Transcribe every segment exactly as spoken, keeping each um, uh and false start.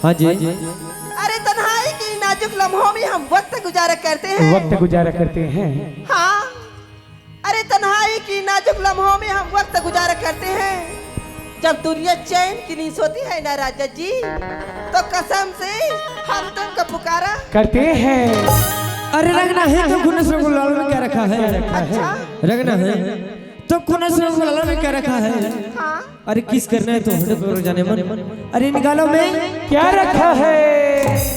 हाँ जी। अरे तन्हाई की नाजुक लम्हों में हम वक्त गुजारा करते हैं। वक्त गुजारा करते हैं। हाँ। अरे तन्हाई की नाजुक लम्हों में हम वक्त गुजारा करते हैं। जब दुनिया चैन की नहीं सोती है ना राजा जी, तो कसम से हम तुमको पुकारा करते हैं। अरे रंगना है तो खुनस रंगुलाल में क्या रखा है? अच्छा। रंगना है तो खुनस रंगुलाल में क्या रखा है? हाँ। अरे किस करना है तो हंडे पर जाने मन। अरे निकालो में क्या रखा है?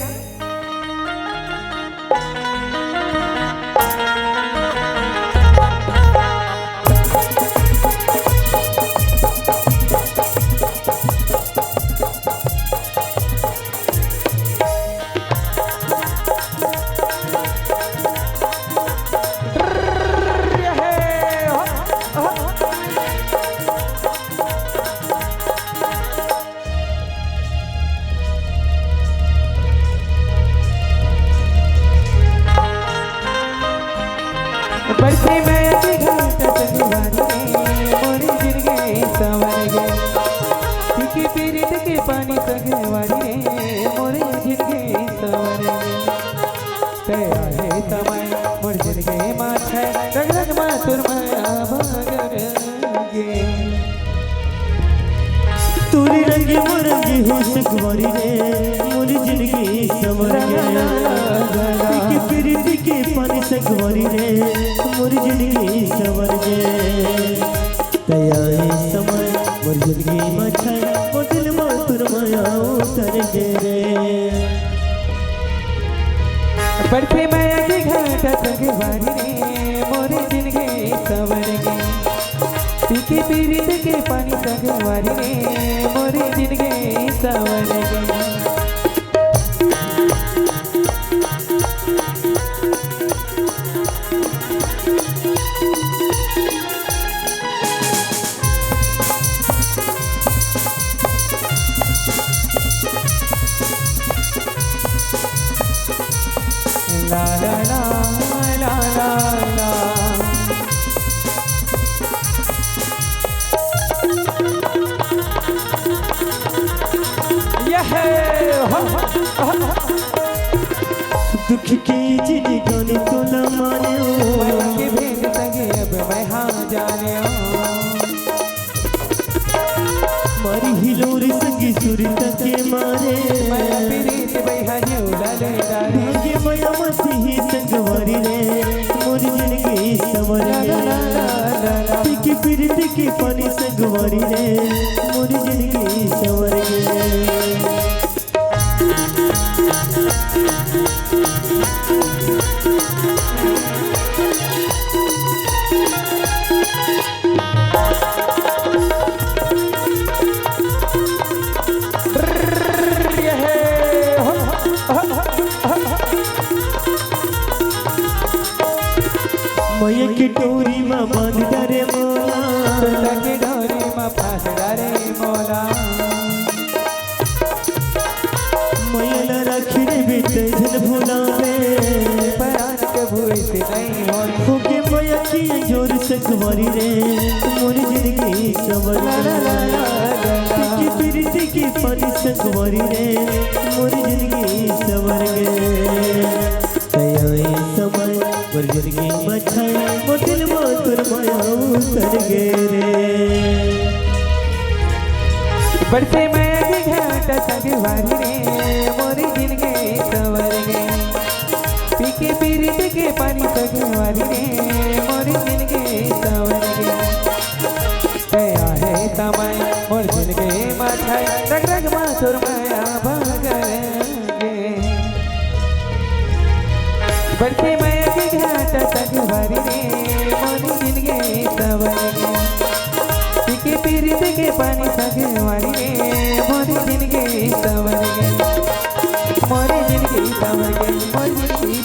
बरसे मैं अभी घाट तक वारी रे, मोरी जिनगी संवर गे। पीके पीरित के पानी संग वारी रे, मोरी जिनगी संवर गे। तय आहे समय मोर जिनगी माथे, रग रग मा तुर माया बगर गे। तोरी रंगी मोरंगी हो सकवारी रे, मोरी जिनगी संवर गे। पीके पीरित के पानी सकवारी रे, मोरी जिनगी संवर गे। तय आहे समय मोर जिनगी मा छाय, मोर दिल मा तुर माया उतर गे रे। बरसे मैं अभी घाट तक वारी रे, मोरी जिनगी संवर गे। पीके पीरित के पानी संग वारी रे, मोरी जिनगी संवर गे। ला ला ला, ला ला ला। ये है। दुख के जिनगानी तोला माने हो। मैं के भेद तगे अब मैं हाँ जाने हो। मारी हिलोर संगी सुर तके मारे। मैं पीरित बैहा जेवला ले डाले। भाग्य मया मती ही संगवारी रे, मोरी जिनगी संवर गे। पीके पीरित के पानी संगवारी रे, मोरी जिनगी संवर गे। मया के डोरी मा बांध डारे मोला। तोला के डोरी मा फांस डारे मोला। मया ला राखी रे बेटे झन भुलावे। परान कभू अइसे नहीं होय। होके मया के जोर संगवारी रे, मोर जिनगी संवर गे। पीके पीरित के पानी संगवारी रे, मोर जिनगी संवर गे। तय आहे समय मोर जिनगी मा छाय, मोर दिल मा तुर माया उतर गे रे। बरसे मैं अभी घाट तक वारी रे, मोरी जिनगी संवर गे। पीके पीरित के पानी संग वारी रे, मोरी जिनगी संवर गे। तय आहे समय मोर जिनगी मा छाय, रग रग मा तुर माया बगर गे। बरसे मैं अभी घाट तक वारी रे, मोरी जिनगी संवर गे। पीके पीरित के पानी संग वारी रे, मोरी जिनगी संवर गे। मोरी जिनगी संवर गे, मोरी जिनगी